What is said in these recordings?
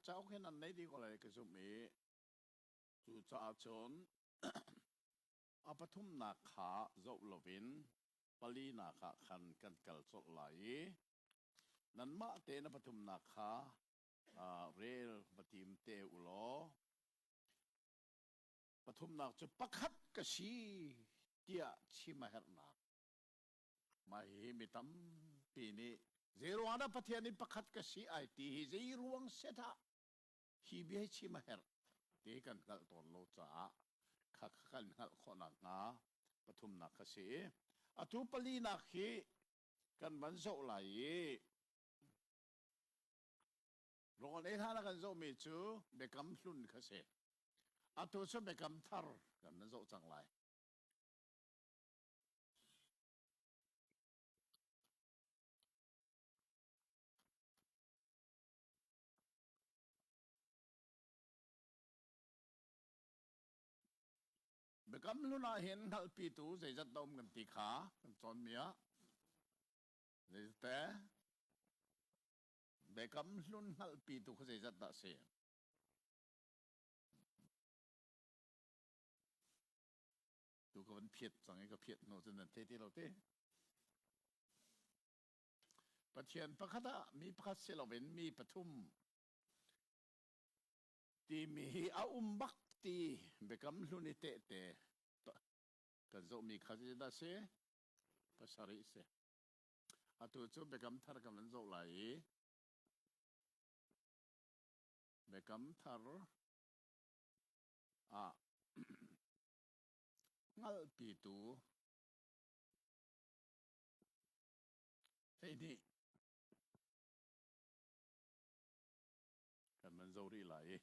cauk hi nan nei dih ko lai ka zumh i cucaah cun a pathumnak kha zoh loin palinak ah khan kan kal colh lai i nanmah tein a pathumnak kha rel va tim te u law pathumnak cu pakhat ka si tiah chim a herhnak Mah hihi mi tampi nih zeiruang dah Pathian in pakhat ka si ai ti hi zeiruang set ah hi bia hi chim a herh ti kan hngalh tawn lo caah kha kan hngalh khawh nakhnga pathumnak kha si. Atu palinak hi kan van zoh lai i rawl ei hlan ah kan zohmi cu biakam hlun kha si. Atu cu biakam thar kan van zoh cang lai. Biakam hlun ah hin hngalhpitu zeizat dah um kan ti kha kan cawnmi ah zeizate biakam hlun hngalhpitu kha zeizat dah si? Tu ka van phiat cang i ka phiat hnu cun nan thei ti lo ti. Pathian pakhat ah mi pakhat si loin mi pathum timi hi a um bak ti biakam hlun i tehte kan zohmi kha zeidah si? Pasarih si. Atu cu biakam thar kan van zoh lai i biakam thar ah hngalhpitu 12 kan van zoh rih lai i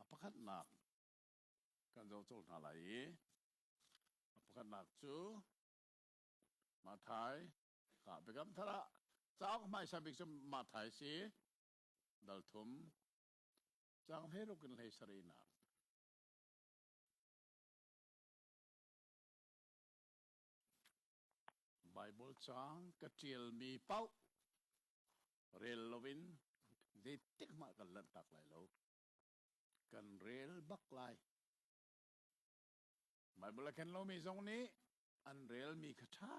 a pakhatnak kan zoh colh hna lai i a pakhatnak cu Mathai ka biakam thar ah cauk hmaisa bik cu Mathai si dal thum cang hlei in hlei sarihnak. Bible caang ka ṭialmi paoh rel loin zeitik hmanh kan lanhtak lai lo. Kan rel bak lai. Bible a ken lomi zong nih an relmi kha ṭha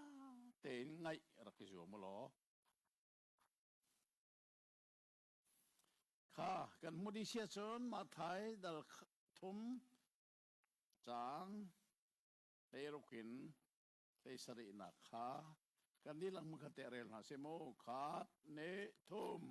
tein ngaih rak i zuam u law. Kha kan hmuh dih sia cun Matthai dal thum caang hleiruk in hleisarihnak kha kan dihlak hmunkhat te rel hna seh mu. Khat, ne, thum.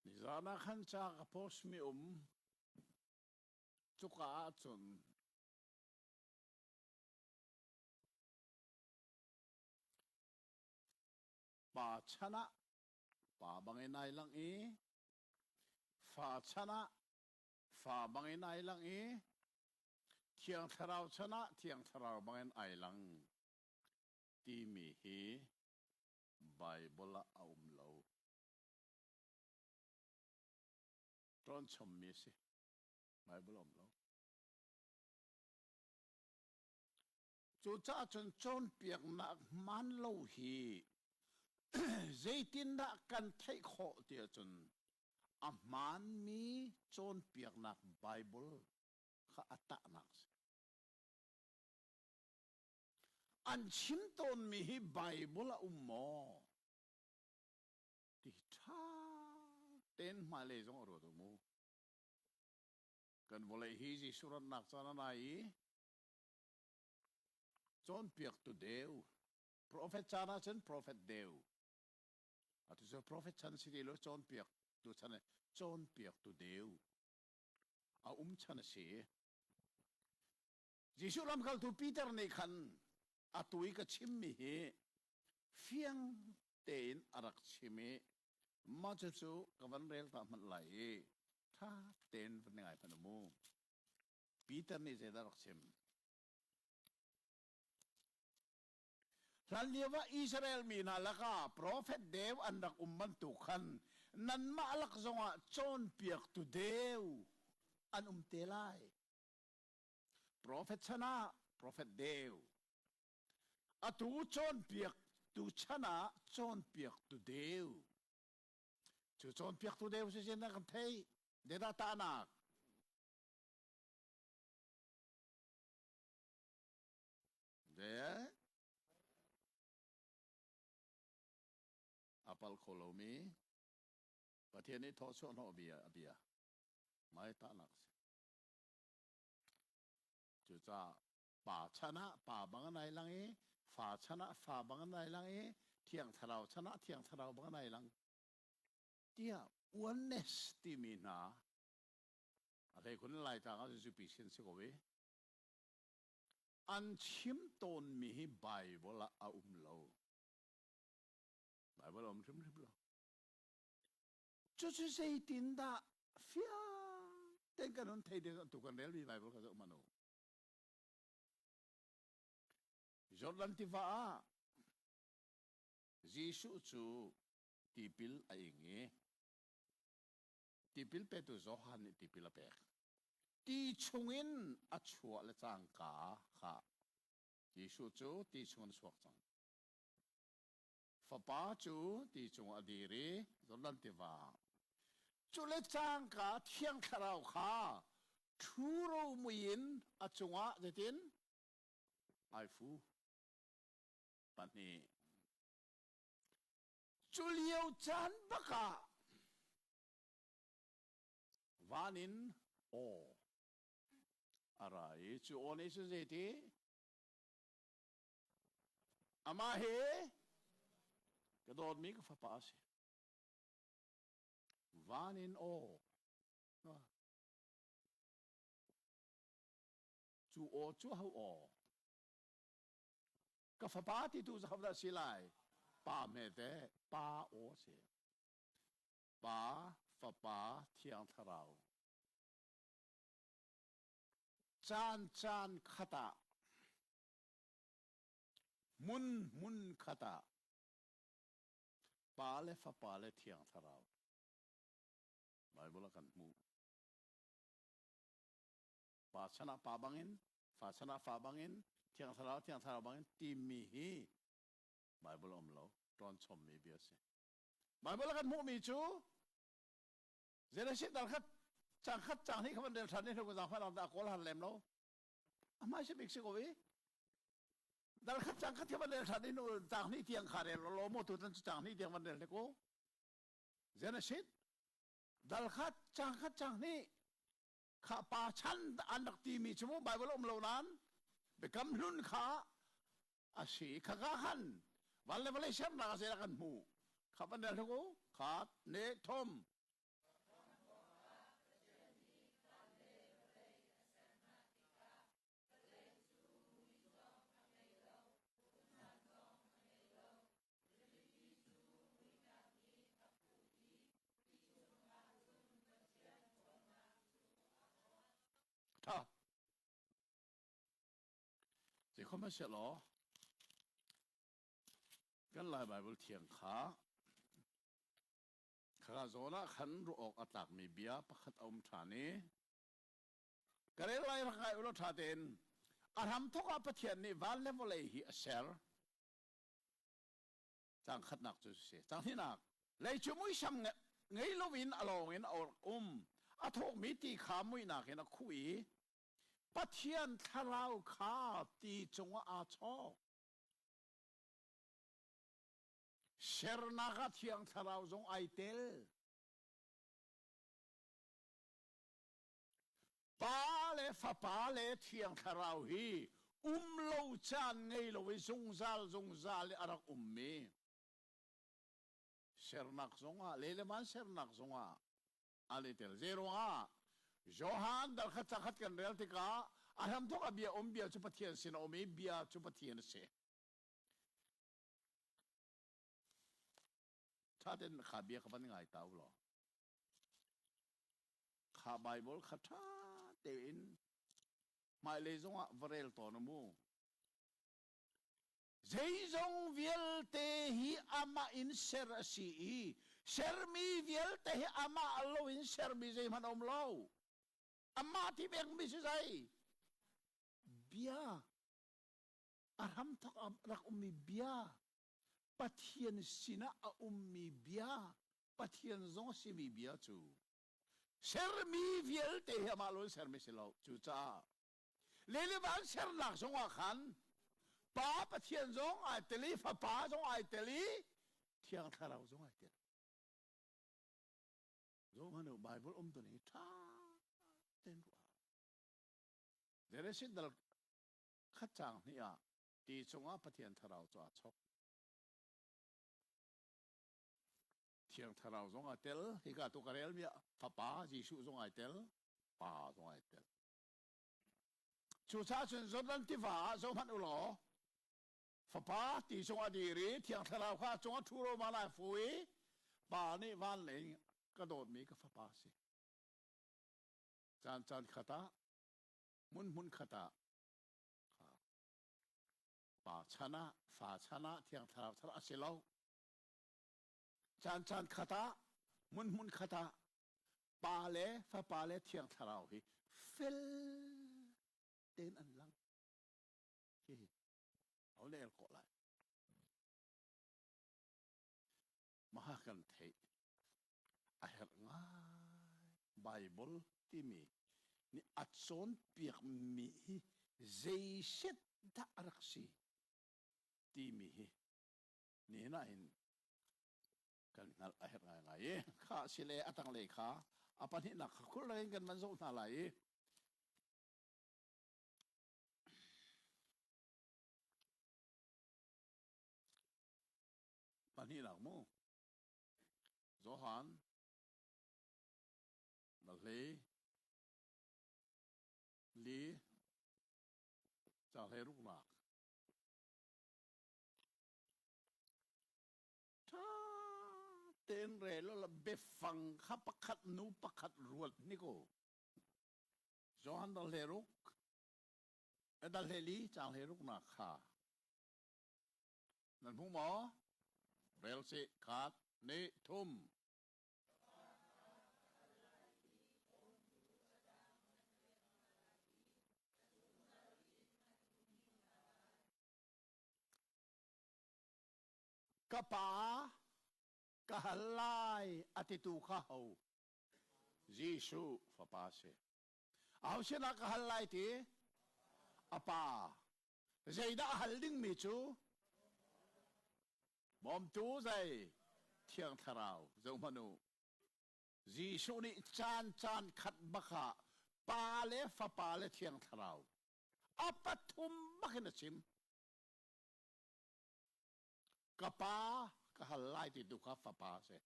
Nizaan ah khan ca ka post mi um. Cuka ahcun pa chan ah pa bangin ai langh i fa chan ah fa bangin ai langh i Thiang Thlarau chan ah Thiang Thlarau bangin ai lang timi hi Baibal ah a um lo. Ṭawn chommi a si. Baibal a um lo. Cucaah cun cawnpiaknak hmaan lo hi zeitindah kan theih khawh ti ahcun a hmaanmi cawnpiaknak Baibal kha a tahnak a si. An chim tawnmi hi Baibal a um maw? Ti ṭha tein hmailei zong a ruat u mu. Kan vawlei hi Jesuh ratnak caan a nai i cawnpiaktu deu, profet caan ahcun profet deu. Atu cu profet chan si ti lo cawnpiaktu chan cawnpiaktu deu a um chan a si. Jesuh lamkaltu Peter nih khan atu i ka chimmi hi fiang tein a rak chim i mah cucu ka van rel ta hmanh lai i ṭha tein van ngai hmanh u mu. Peter nih zeidah rak chim? Hlanlio ah Israel mi hna lakah profet deu an rak um bantuk khan nanmah lak zongah cawnpiaktu deu an um te lai. Profet chan ah profet deu. Atu cawnpiaktu chan ah cawnpiaktu deu. Cu cawnpiaktu deu si sin kan theih. Zeidah tahnak? De a pal kho lomi Pathian nih thawchuah hnawh bia a bia mai tahnak si. Cucaah pa chan ah pa bang an ai lang i fa chan ah fa bang an ai lang i thiang thlarau chan ah thiang thlarau bang an ai lang tiah oneness timi hna a hlei khun Laitlang ah zupi sin si ko i an chim tawnmi hi Bible ah a um lo. Bible a um hrimhrim lo. Cucu zeitindah fiang tein kan hun thei ding tu kan relmi Bible kha zoh hmanh u. Jordan tiva ah Jesuh cu tipil a ing i tipil petu Johan nih tipil a pek. Ti chungin a chuah le cangka kha Jesuh cu ti chungin a chuak cang. Fapa cu ti cungah a dir i Jordan tiva cu le cangka Thiang Thlarau kha ṭhuro mui in a cungah zeitin ai fu. Pahnih. Cu lio caan bak ah van in aw a ra i cu aw nih cun zeiti Amah hi ka dawtmi ka fapa a si. Van in aw. Cu aw cu ho aw? Ka fapa ti tu zakam dah si lai? Pa hmete, pa aw si. Pa, fapa, thiang thlarau. Caan caan khat ah hmun hmun khat ah Pa le Fapa le Thiang Thlarau Bible ah kan hmuh. Pa chan ah pa bangin, fa chan ah fa bangin, Thiang Thlarau Thiang Thlarau bangin timi hi Bible um lo, ṭawn chommi bia a si. Bible ah kan hmuhmi cu Genesis dal khat cang khat cang hi kha van rel ṭhan ni hnu ka zaangfah lang dah kawl har lem lo. A hmai si bik si ko i. Dal khat cang khat khi van rel ṭhan ni hnu cang hnih tiang kha rel lo maw tu tan cu cang hnih tiang van rel te ko. Genesis dal khat cang khat cang hnih kha pa chan an rak timi cu mu Bible um lo nain biakam hlun kha a si kha ka khan van le vawlei sernak a zeidah kan hmuh kha van rel hlu khat ne thom. Tha. Sihmanhsehlaw kan Lai Baibal thiang kha khaka zawn ah khan ruah awk a tlakmi bia pakhat a um ṭhan i ka rel lai rak ngai u law ṭha tein a hramthawk ah Pathian nih van le vawlei hi a ser. Cang khatnak cu si. Cang hnihnak lei cu muisam ngei loin a lawng in a um. A thawkmi ti kha muihnak in a khuh i Pathian thlarau kha ti cungah aa chawk. Sernak ah Thiang Thlarau zong ai tel. Pa le Fapa le Thiang Thlarau hi um lo caan ngei lo i zungzal zungzal i a rak ummi sernak zongah le le van sernak zongah an i tel. Zeiruangah Johan dal khat cakhat kan rel tikah A hramthawk ah bia um, bia cu Pathian sin a um i bia cu Pathian a si. Ṭha tein kha bia kha van ngai ta u law. Kha Baibal kha ṭha tein hmailei zongah va rel tawn u mu. Zeizong vialte hi amah in ser a si i sermi vialte hi amah loin sermi zeihmanh a um lo. Amah ti pekmi si zei? Bia. A hramthawk ah rak ummi bia. Pathian sinah a ummi bia. Pathian zong a simi bia cu sermi vialte hi amah loin sermi si lo. Cucaah Lelevan sernak zongah khan Pa Pathian zong ai tel i Fapa zong ai tel i Thiang Thlarau zong ai tel. Zohmanh u Bible um tu nih ṭha tein ruah. Genesis dal khat caang hnih ah ti cungah Pathian Thlarau cu aa chok. Thiang Thlarau zong aa tel. Hika tu ka relmi ah Fapa Jesuh zong ai tel, Pa zong ai tel. Cucaah cun Jordan tiva ah zohhmanh u law Fapa ti cungah dir i Thiang Thlarau kha a cungah ṭhu roma lai fu i Pa nih van lei ka dawtmi ka fapa a si. Caan caan khat ah hmun hmun khat ah Pa chan ah fa chan ah Thiang Thlarau chan ah a si lo. Caan caan khat ah hmun hmun khat ah Pa le Fapa le Thiang Thlarau hi fel tein an lang. Hi ho le el kawh lai. Maha kan theih a herh ngai. Bible timi nih a cawnpiakmi hi zeiset dah a rak si timi hi nihin ah hin kan hngalh a herh ngaingai i kha sile a tanglei kha a pahnihnak kha khul in kan van zoh hna lai i pahnihnak mu Johan na hlei li ca hlei ruknak Ṭha tein rel u law biafang kha pakhat hnu pakhat ruat hnik u. Johan dal hleiruk, dal hleili caang hleiruknak kha nan hmu maw? Rel sih, khat, nih, thum. Ka pa ka hal lai a titu kha ho? Jesuh fapa si. Aho sinah ka hal lai ti? A pa. Zeidah a hal dingmi cu? Bawmtu zei? Thiang Thlarau. Zohhmanh u. Jesuh nih caan caan khat bak ah Pa le Fapa le Thiang Thlarau a pathum bak in a chim. Ka pa ka hal lai ti tu kha fapa a si.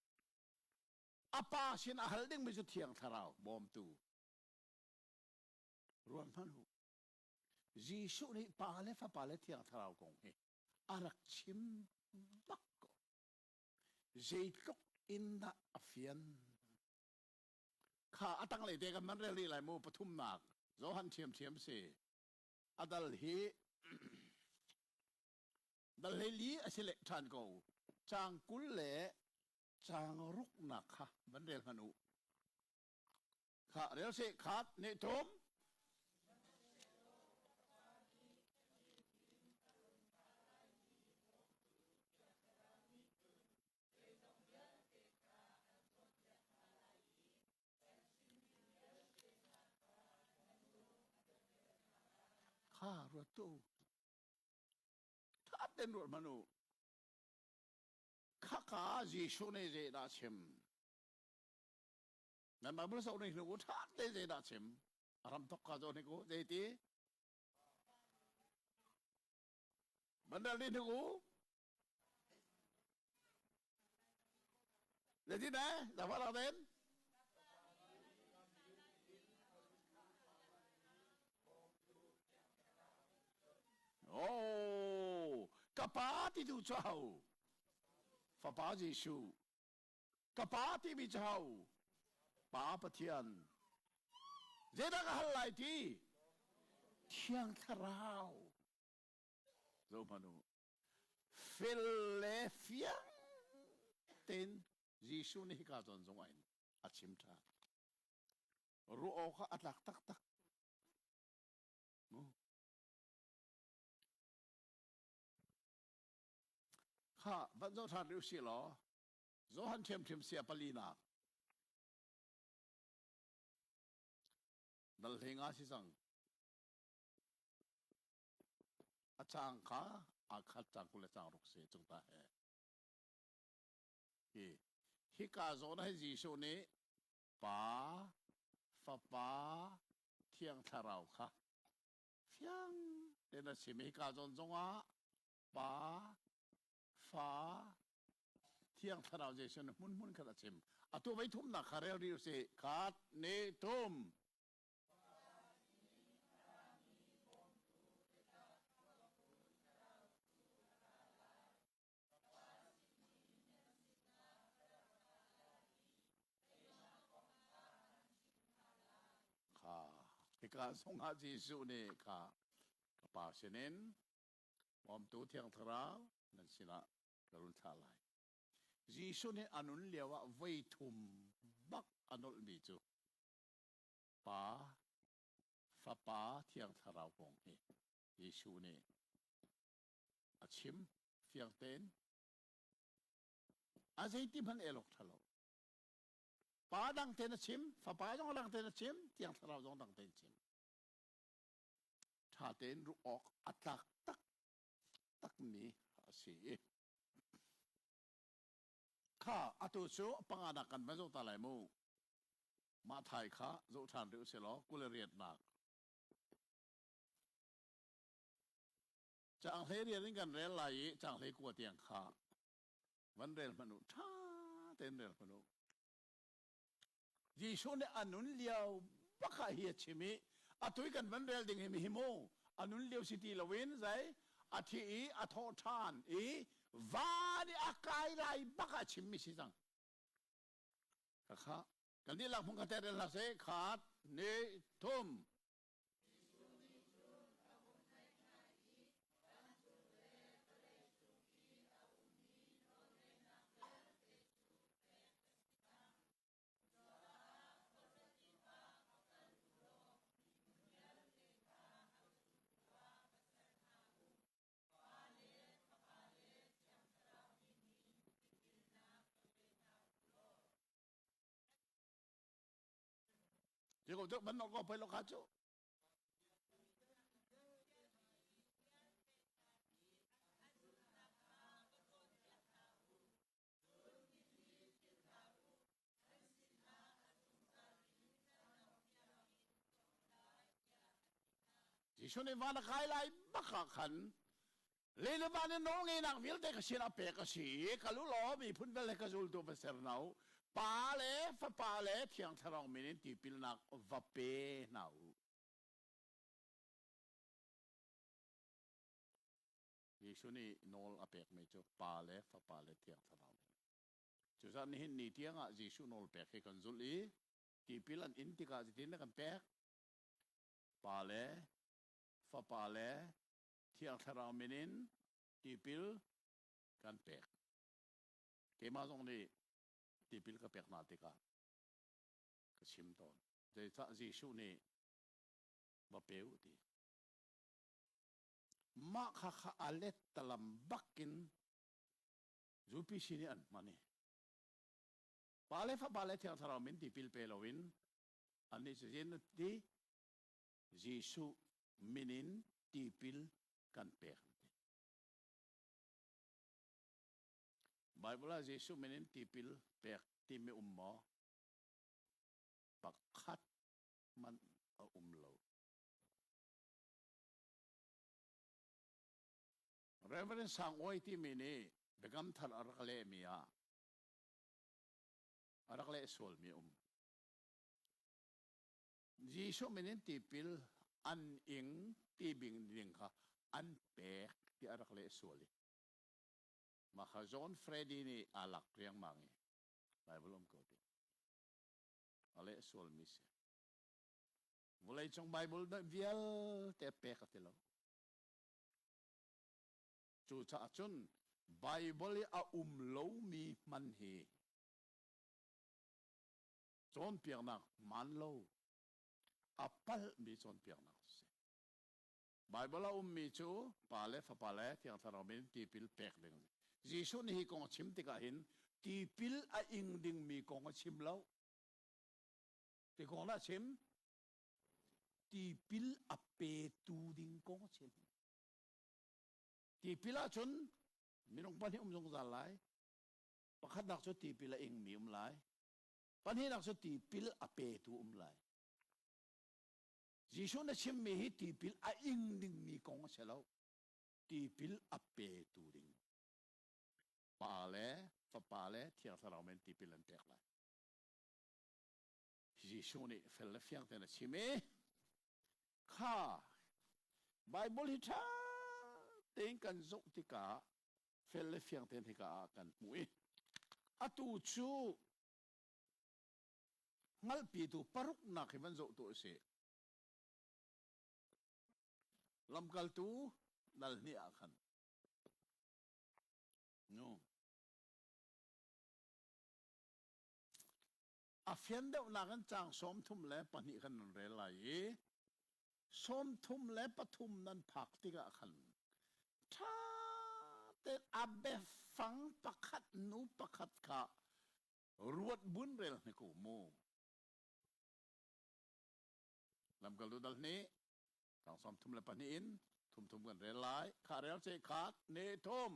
A pa sin a hal dingmi cu Thiang Thlarau bawmtu. Ruat hmanh u. Jesuh nih Pa le Fapa le Thiang Thlarau kong hi a rak chim bak ko. Zeitluk in dah a fian. Kha a tanglei te kan man rel rih lai mu pathumnak Johan ṭhiamṭhiam si. A dal hi Dal hleili a si leh ṭhan ko. Caang 20 le caang ruknak kha van rel hmanh u. Kha rel seh khat nih thum. Kha ruat tu. Ṭha tein ruat hmanh u. Khaka Jesuh nih zeidah chim? Nan Bible zoh ning hnu ṭha tein zeidah chim? A ram thok ka zoh hnik u zeiti? Bandal ni hnik u. Zeiti ne? Zafa rak den? Oh, ka pa ti tu cu ho? Fapa Jesuh. Ka pa timi cu ho? Pa Pathian. Zeidah ka hal lai ti? Thiang Thlarau. Zohhmanh u. Fel le fiang tein Jesuh nih hika zawn zong ah hin a chim ṭhan. Ruah awk ah a tlak taktak. Kha van zoh ṭhan rih usih law Johan ṭhiamṭhiam sia palinak dal hlei nga si cang. A caang kha aa khat cang 20 le caang ruk si cung ta he. Hi hika zawn ah hin Jesuh nih Pa, Fapa, Thiang Thlarau kha fiang tein a chim. Hika zawn zongah Pa, Fa, Thiang Thlarau Jesuh nih hmunhmun khat a chim. Atu voi thumnak kha rel rih usih. Khat, ni, thum. Kha hika zongah Jesuh nih kha ka Pa sinin bawmtu Thiang Thlarau nan sinah ka run thlah lai. Jesuh nih a nun lioah voi thum bak a nolhmi cu Pa, Fapa, Thiang Thlarau kong hi Jesuh nih a chim fiang tein. A zeiti hmanh el awk ṭha lo. Pa dang tein a chim, Fapa zong dang tein a chim, Thiang Thlarau zong dang tein chim. Ṭha tein ruah awk a tlak tak takmi a si. Kha atu cu panganak kan van zoh ta lai mu. Mah thai kha zoh ṭhan rih usih law 28nak. Caang 18 in kan rel lai i caang 19 tiang kha van rel hmanh u. Ṭha tein rel hmanh u. Jesuh nih a nun lio bak ah hi a chim i atu i kan van rel ding hi hi mu a nun lio si ti loin zei a thi i a thawh ṭhan i van i a kai lai bak ah a chimmi si cang. Khakha kan dihlak hmun khat te rel hlah seh khat ni thum. Ti ko tu ban ko poi lo kha cu. Jesuh nih van a kai lai bak ah khan le le van in nawlngeihnak vialte ka sinah pek a si i kal u law miphun vialte ka zultu va ser hna u. Pa le Fapa le Thiang Thlarau min in tipilnak va pe hna u. Jesuh nih nawl a pekmi cu Pa le Fapa le Thiang Thlarau min. Cucaah nihin ni tiangah Jesuh nawl pek hi kan zulh i tipil an in tikah zeitin dah kan pek? Pa le Fapa le Thiang Thlarau min in tipil kan pek. Keimah zong nih tipil ka pek hna tikah ka chim tawn. Zeicah Jesuh nih va pe u ti. Mah kha kha a let talam bakin UPC nih an hman i Pa le Fapa le Thiang Thlarau min tipil pe loin annih cu zin ti Jesuh min in tipil kan pek an ti. Bible ah Jesuh min in tipil pek timi um maw? Pakhat hmanh a um lo. Reverend Sang Awi timi nih Biakam Thar a rak lehmi ah a rak leh sualmi um. Jesuh min in tipil an ing ti bing ding kha An pek ti a rak leh sual i mah kha John Freddy nih aa lak riangmang i Bible um ko ti a leh sualmi si. Vawleicung Bible vialte pek a ti lo. Cucaah cun Bible i a um lomi hman hi cawnpiaknak hmaan lo a palhmi cawnpiaknak a si. Bible a ummi cu Pa le Fapa le Thiang Thlarau min tipil pek ding. Jesuh nih hi kong a chim tikah hin tipil a ing dingmi kong a chim lo. Ti kong dah a chim? Tipil a petu ding kong a chim. Tipil ahcun minung pahnih um zungzal lai. Pakhatnak cu tipil a ingmi um lai. Pahnihnak cu tipil a petu um lai. Jesuh na chimmi hi tipil a ing dingmi kong a si lo. Tipil a petu ding. Pa le Fapa le Thiang Thlarau men tipil an pek lai. Jesuh nih fel le fiang tein a chim i kha Bible hi ṭha tein kan zoh tikah fel le fiang tein hika ah kan hmuh i atu cu hngalhpitu paruknak hi van zoh tu a si. Lamkaltu dal hnih ah khan nu A fian deuhnak in caang 32 khan nan rel lai i 33 nan phak tikah khan ṭha tein a biafang pakhat hnu pakhat kha ruat buin rel hnik u mu. Lamkaltu dal hnih, caang 32 in thum thum kan rel lai. Kha rel ce khat, ne thum.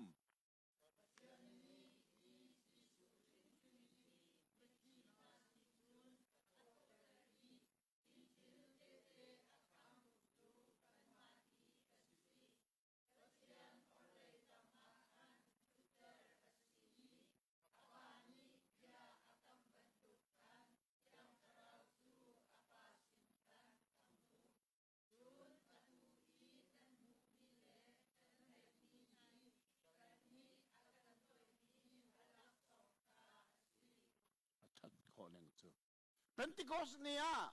A ṭhat khawh ning cu. Pentecost ni ah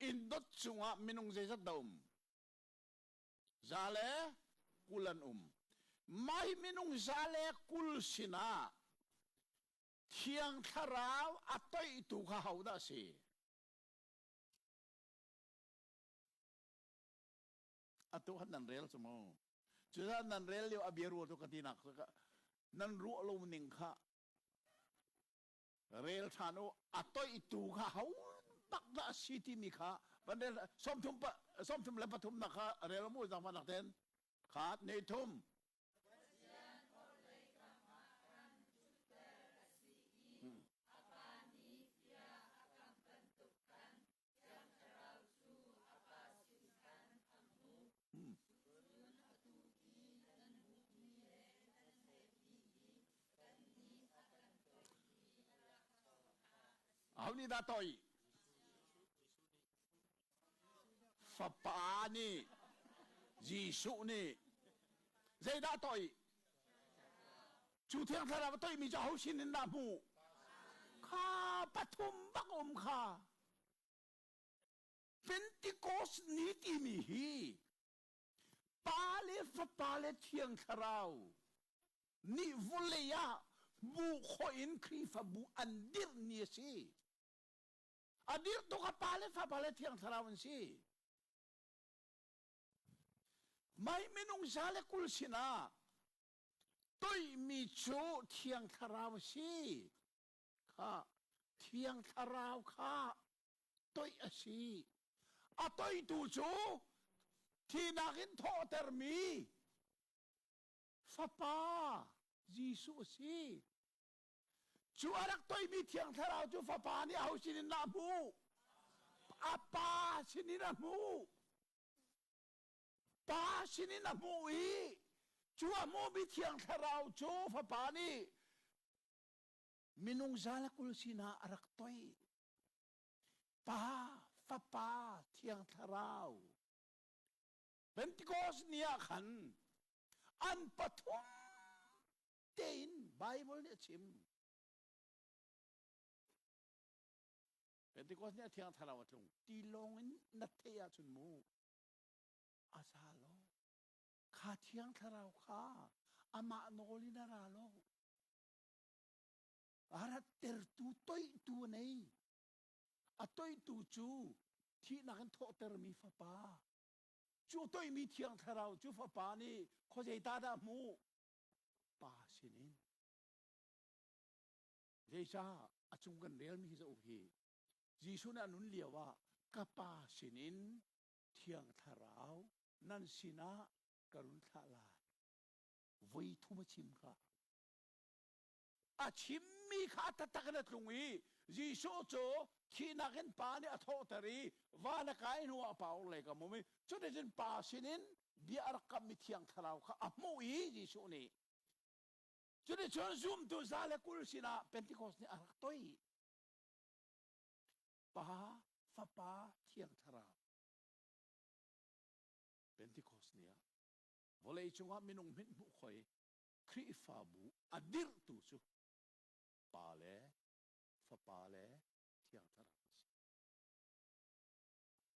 inn dot chungah minung zeizat dah um? Za le 20 an um. Mah hi minung za le 20 sinah Thiang Thlarau a toihtu kha hodah a si? Atu khan nan rel cu mu. Cucaah nan rel lio a bia ruah tu ka tinak nan ruah lo ning kha rel ṭhan u a toihtu kha ho bak dah a si timi kha van rel 33 pa 33 nak kha rel mu zangfahnak ten khat ne thum Aho nih dah toih? Fapa nih Jesuh nih zeidah toih? Cu thiang thlarau a toihmi cu aho sin in dah hmuh? Kha pathum bak um kha. Pentecost ni timi hi Pa le Fapa le Thiang Thlarau nih vawlei ah bu khawh in Khrihfabu an dirh ni a si. A dirhtu kha Pa le Fapa le Thiang Thlarau an si. Mai minung 120 sinah toihmi cu Thiang Thlarau a si. Kha Thiang Thlarau kha toih a si. A toihtu cu thinak in thawhtermi Fapa Jesuh a si. Cu a rak toihmi Thiang Thlarau cu Fapa nih aho sinin dah a hmuh? A Pa sinin a hmuh. Pa sinin a hmuh i cu a hmuhmi Thiang Thlarau cu Fapa nih minung 120 sinah a rak toih. Pa, Fapa, Thiang Thlarau. Pentecost ni ah khan an pathum tein Bible nih a chim. Pentecost ni a thiang thlarau a tlung. Ti lawng in na theih ahcun mu a za lo. Kha thiang thlarau kha amah nawl in a ra lo. A rattertu toihtu a nei. A toihtu cu thihnak in thawhtermi fapa. Cu toihmi thiang thlarau cu fapa nih khuazei ta dah hmuh? Pa sinin. Zeicah a cung kan relmi hi zauk hi Jesuh nih a nun lio ah ka pa sinin thiang thlarau nan sinah ka run thlah lai. Voi thum a chim kha. A chimmi kha a taktak in a tlung i Jesuh cu thihnak in pa nih a thawhter i van a kai hnu ah pa orhlei kam um i cuticun pa sinin bia a rak kammi thiang thlarau kha a hmuh i Jesuh nih cuticun zumtu 120 sinah Pentecost nih a rak toi. Pa, Fapa, Thiang Thlarau. Pentecost ni ah vawlei cungah minung hmanh hmuh khoi Khrihfabu a dirhtu cu Pa le Fapa le Thiang Thlarau a si.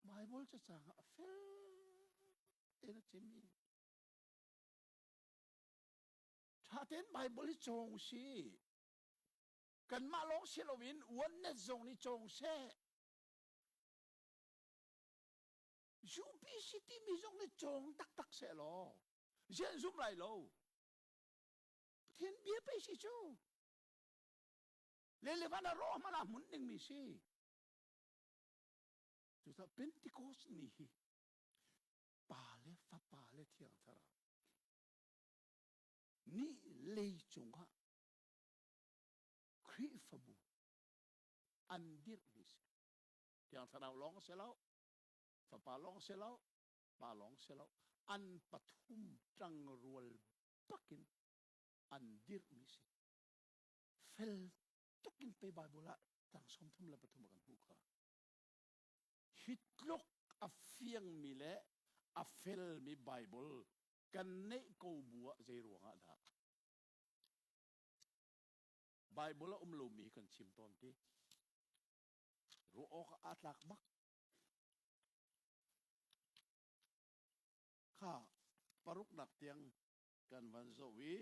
Bible cacang ah a fel tein a chimmi. Ṭha tein Bible hi cawng si. Kanmah lawng si loin oneness zong nih cawng seh. UPC timi zong nih cawng taktak seh law zian zum lai lo. Pathian bia pei si cu. Le le van a rawh hmanh ah hmun dingmi si. Cucaah Pentecost ni hi Pa le Fapa le Thiang Thlarau ni lei cungah Khrihfabu an dirhmi si. Thiang Thlarau lawng si lo, Fapa lawng si lo, Pa lawng si lo, an pathum ṭangrual bakin an dirhmi si. Fel tuk in pe Bible ah tang 33 a kan hmuh kha. Hi tluk a fiangmi le a felmi Bible kan neih ko bu ah zei ruangah dah Bible a um lomi hi kan chim tawn ti. Ruah awk ah tlak bak. Kha paruknak tiang kan van zoh i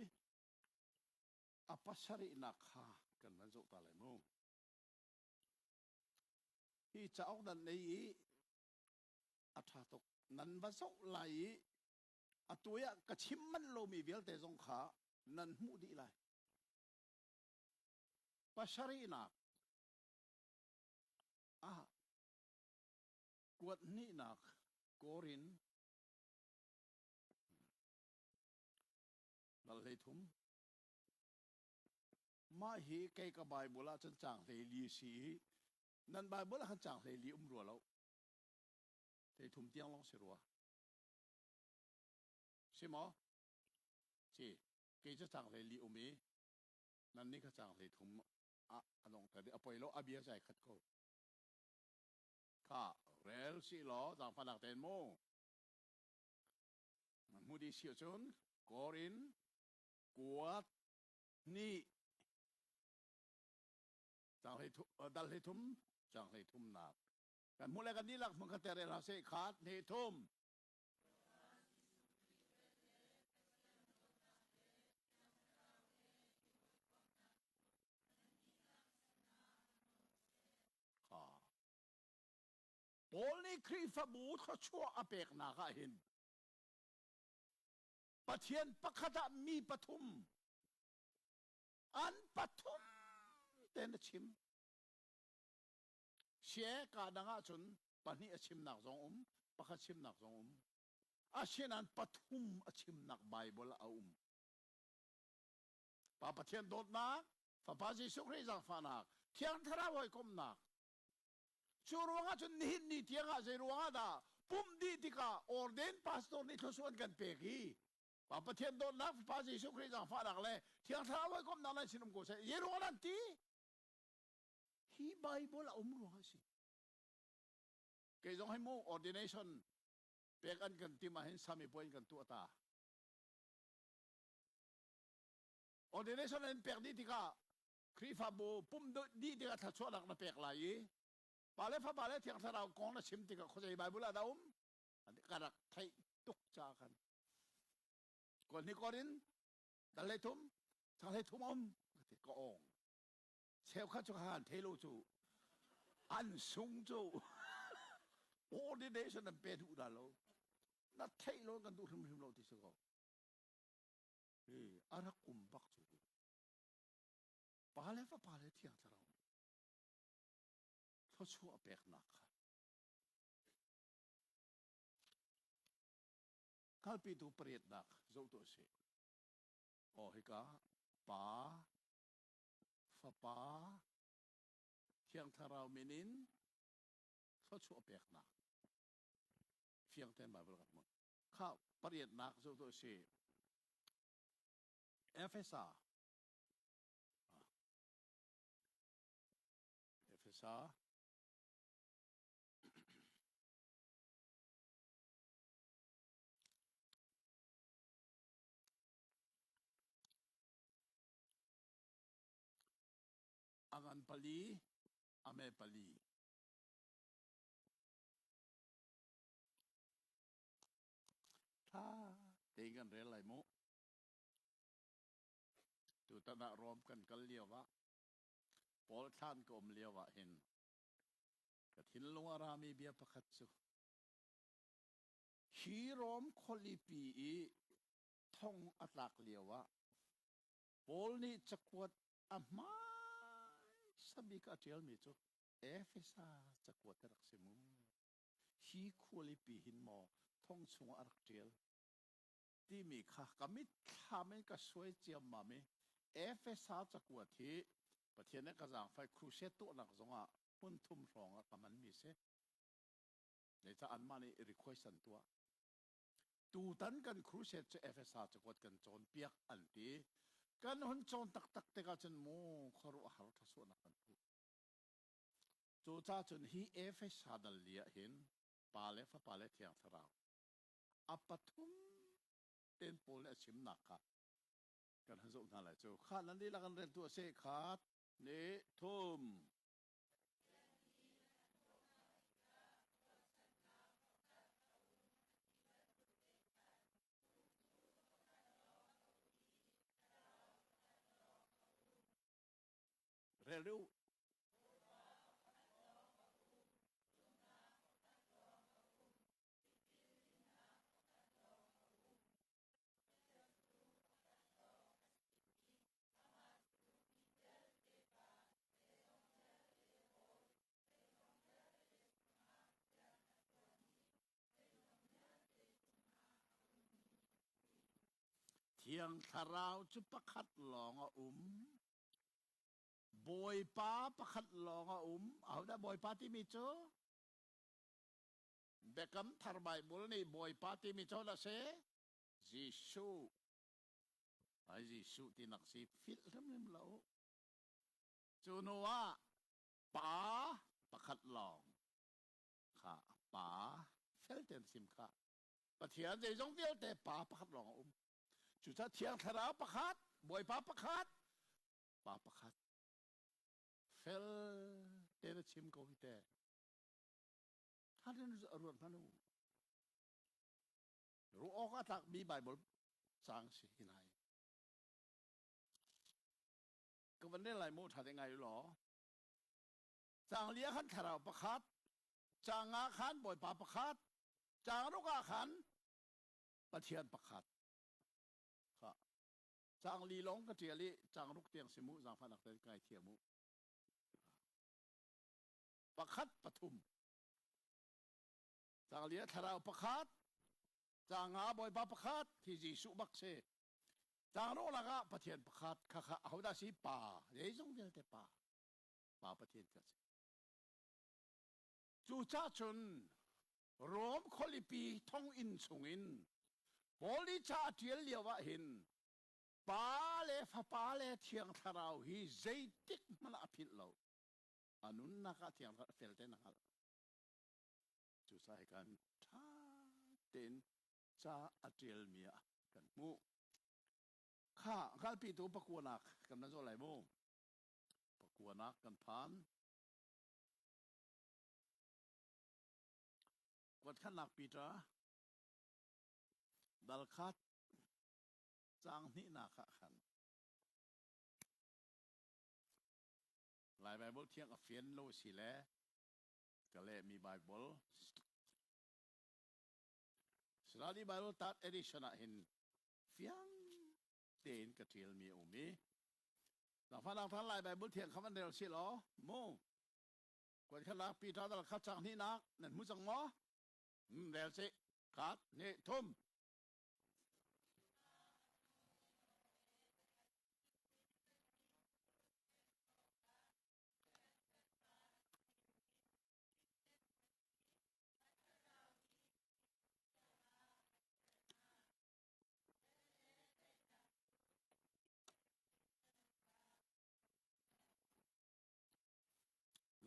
a pasarihnak kha kan van zoh ta lai mu. Hi cauk nan nei i a ṭha tuk. Nan va zoh lai i atu ah ka chim manh lomi vialte zong kha nan hmuh dih lai. Pasarihnak ah kuat hnihnak Korin dal 13. Mah hi kei ka Bible ah cun caang 14 si i nan Bible ah khan caang 14 um rua lo. 13 tiang lawng si rua. Si maw? Si. Kei cu caang 14 um i nan nih kha caang 13 ah a dongter i a poi lo a bia zai khat ko. Kha rel si law zaangfahnak tein mu. Hmu dih si ahcun Korin kuat hnih dal 13 caang 13nak kan hmuh le kan dihlak hmun khat te rel hna sih khat hnih thum. Paul nih Khrihfabu thluachuah a peknak ah hin Pathian pakhat ah mi pathum an pathum ten a chim. Sie ka dang ahcun pahnih a chimnak zong um, pakhat chimnak zong um. Asinain pathum a chimnak Bible a um. Pa Pathian dawtnak, Fapa Jesuh Khrih zaangfahnak, Thiang Thlarau hawikomhnak. Cu ruangah cun nihin ni tiangah zei ruangah dah pumh dih tikah ordain pastor nih thluachuah an kan pek hi Pa Pathian dawtnak, Fapa Jesuh Khrih zaangfahnak le Thiang Thlarau hawikomhnak nan sin um ko seh. Zei ruangah nan ti? Hi Bible a um ruangah a si. Kei zong hi mu ordination. Pek an kan tim ahhin sami puai in kan tuah ta. Ordination an pek dih tikah Khrihfabu pum dih tikah thluachuahnak na pek lai i Pa le Fapa le Thiang Thlarau kong na chim tikah khuazei Bible ah dah um? Ka rak theih tuk ca khan. Kawl ni korin dal hlei thum, chang hlei thum um ka ong. Cheukhat cu khan thei lo cu an sung cu ordination an pe duh dah lo. Na theih lo kan duh hrimhrim lo ti si ko. Hi a rak um bak cu. Pa le fapa le thiang thlarau nih thluachuah peknak kha kalpitu pariatnak zoh tuah sih. Aw hika Pa, Fapa, Thiang Thlarau min in thluachuah peknak fiang tein Bible kan hmuh. Kha pariatnak zoh tuah sih. Efesa Efesa A ngan pali, a me pali. Tha tein kan rel lai mu. Tutan ah Rom kan kal lio ah Paul thlan ka um lio ah hin ka thinlung a rami bia pakhat cu hi Rom khualipi i thong a tlak lio ah Paul nih cakuat a hmaisa bik a ṭialmi cu Efesa cakuat a rak si mu. Hi khualipi hin maw thong chungah a rak ṭial timi kha ka mitthlam in ka suai ciammam i Efesa cakuat hi Pathian nih ka zaangfai crusade tuahnak zongah hmun thum hrawng ah ka hmanmi si. Zeicah anmah nih request an tuah. Tutan kan crusade cu Efesa cakuat kan cawnpiak an ti. Kan hun cawn taktak tikah cun mu khuaruahhar thasuahnak kan hmu. Cucaah cun hi Efesa dal li ah hin Pa le Fapa le Thiang Thlarau a pathum ten Paul nih a chimnak kha kan han zoh hna lai cu. Kha nan dihlak an reltu a si khat nih thum. Rel u. Thiang Thlarau cu pakhat lawng a um. Bawipa pakhat lawng a um. Ahodah Bawipa timi cu? Biakam Thar Baibal nih Bawipa timi cu a si? Jesuh. Ai Jesuh tinak si philh hrimhrim lo. Cu hnu ah pa pakhat lawng kha pa fel tein sim kha Pathian zeizong vialte pa pakhat lawng a um. Cucaah Thiang Thlarau pakhat, Bawipa pakhat, Pa pakhat. Fel tein a chim ko hi te. Tha tein ruat hmanh u. Ruah awk a tlakmi Bible caang si hi nai. Ka van rel lai mu ṭha te ngai u law. Caang lia khan thlarau pakhat, caang nga khan Bawipa pakhat, caang ruk ah khan Pathian pakhat. Kha. Caang li lawng ka ṭial i caang ruk tiang si mu zaangfahnak tein kai thiam u. Pakhat pathum. Caang li ah thlarau pakhat, caang nga Bawipa pakhat hi Jesuh bak si. Caang ruk lakah Pathian pakhat kha kha ahodah si Pa zeizong vialte Pa. Pa Pathian ka si. Cucah cun Rom khualipi thonginn chungin Paul nih ca a ṭial lio ah hin Pa le Fapa le Thiang Thlarau hi zeitik hmanh ah a philh lo. A nunnak ah Thiang Thlarau fel tein a hngalh. Cucaah hi kan ṭha. tein ca a ṭialmi ah kan hmuh. Kha hngalpitu pakuanak kan van zoh lai mu. Pakuanak kan phan. Kuatkhannak Peter dal khat caang hnihnak ah khan Lai Baibal thiang a fian lo si le ka lehmi Baibal Srali Bible Third Edition ah hin fiang tein ka ṭialmi a um i Langfah thar Lai Bible thiang kha van rel si law mu kuan khatnak Peter dal khat cang hnihnak nan hmu cang maw? Rel si khat hnih thum.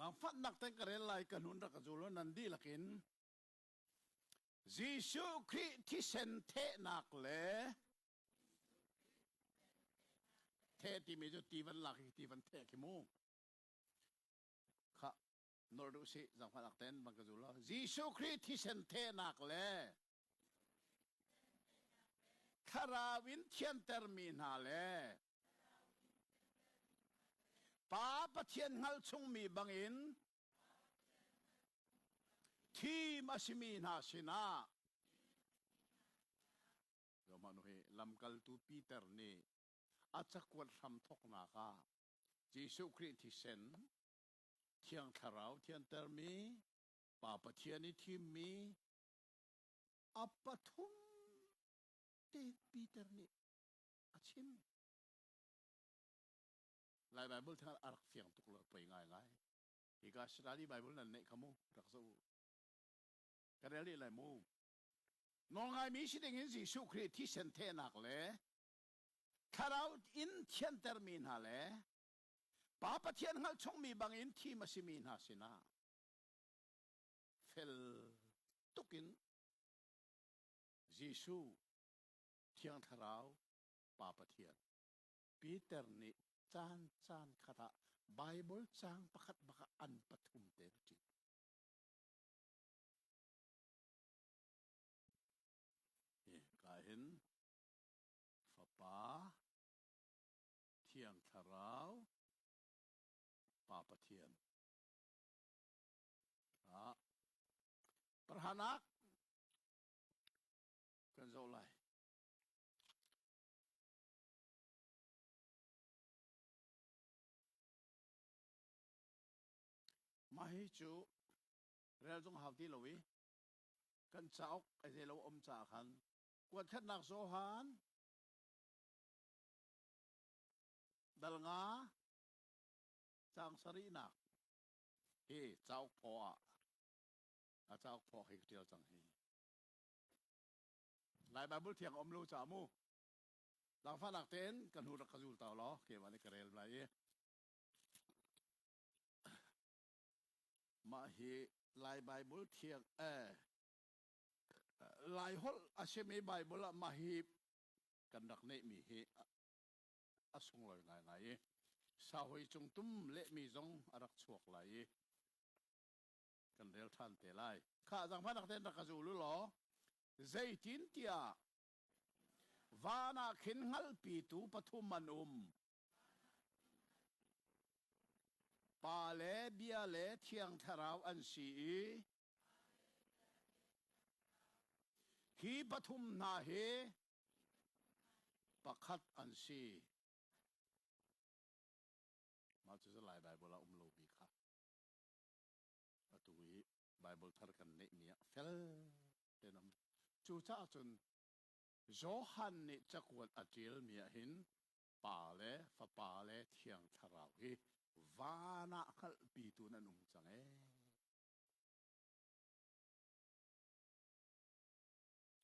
Langfatnak te ka rel lai ka hnun rak ka zul nan dihlak in Jesuh Khrih thisen thehnak le theh timi cu ti van lak i ti van theh khi mu kha nor duh sih zangfahnak ten van ka zul law Jesuh Khrih thisen thehnak le thlarau in thiantermi hna le Pa Pathian hngalh chungmi bangin thim a simi hna sinah Zohmanh hi lamkaltu Peter nih a cakuat hram thawknak ah Jesuh Khrih thisen Thiang Thlarau thiantermi Pa Pathian i thimmi a pathum te Peter nih a chim. Lai Bible thang a rak fiang tuk lo poi ngaingai. Hika Srali Bible nan neih kha mu rak zoh u. Ka rel rih lai mu. Nawlngaimi si dingin Jesuh Khrih thisen thehnak le thlarau in thiantermi hna le Pa Pathian hngalh chungmi bangin thim a simi hna sinah fel tukin Jesuh Thiang Thlarau Pa Pathian Peter nih caan caan khat ah Bible caang pakhat bak ah an pathum te a ṭin. Hi ka hin Fapa Thiang Thlarau Pa Pathian ah Perhanak kan zoh lai. Mah hi cu rel zong hau ti lo i kan cauk a zei lo um caah khan kuatkhatnak Johan dal nga caang sarihnak hi cauk phaw ah a cauk phaw hi ka ṭial cang hi. Lai Bible thiang um lo ca mu. Zaangfahnak tein ka hnu rak ka zul ta law keimah nih ka rel lai i mah hi Lai Bible thiang eh Lai holh a simi Bible ah mah hi kan rak neihmi hi a sunglawi ngaingai i sahoi cung tum lehmi zong a rak chuak lai i kan rel ṭhan te lai. Kha zaangfahnak tein rak ka zul u law zeitin tiah van ah khin hngalhpitu pathum an um. Pa le Bia le Thiang Thlarau an si i hi pathum hna hi pakhat an si. Mah cu Lai Bible ah um lomi kha. Atu i Bible thar kan neihmi ah fel tein um. Cucaah cun Johan nih cakuat a ṭialmi ah hin Pa le Fapa le Thiang Thlarau hi van ah hngalhpitu nan um cang ee.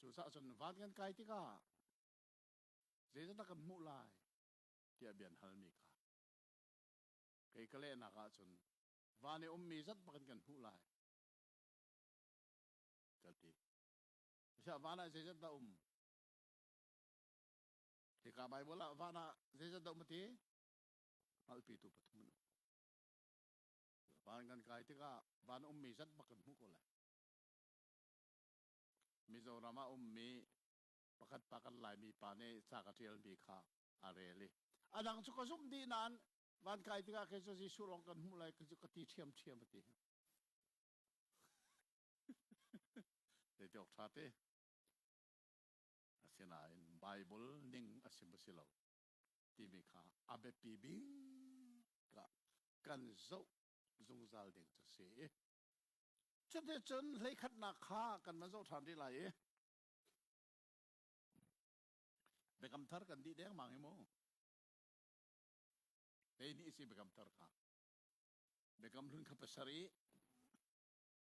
Cucaah cun van kan kai tikah zeidah kan hmuh lai tiah bia an halmi kha kei ka lehnak ahcun van i ummi zat bak in kan hmuh lai ka ti. Asiah van ah zeizat dah um? Hika Bible ah van ah zeizat dah um a ti? Hngalhpitu pathum an um. Van kan kai tikah van ummi zat bak kan hmuh ko lai. Mizoram ah ummi pakhat pa kan Laimi pa nih ca ka ṭialmi kha a rel i a dang cu ka zumh dih nain van kai tikah kei cu Jesuh lawng kan hmuh lai ka ti ṭhiamṭhiam a ti. Zeiti awk ṭha te. Asinain Bible ning a si maw si lo timi kha a biapi bik ah kan zoh zungzal ding cu si. Cuticun hleikhatnak kha kan van zoh ṭhan rih lai i Biakam thar kan dih dengmang hi mu. Hei nih si biakam thar kha. Biakam hlun kha pasarih,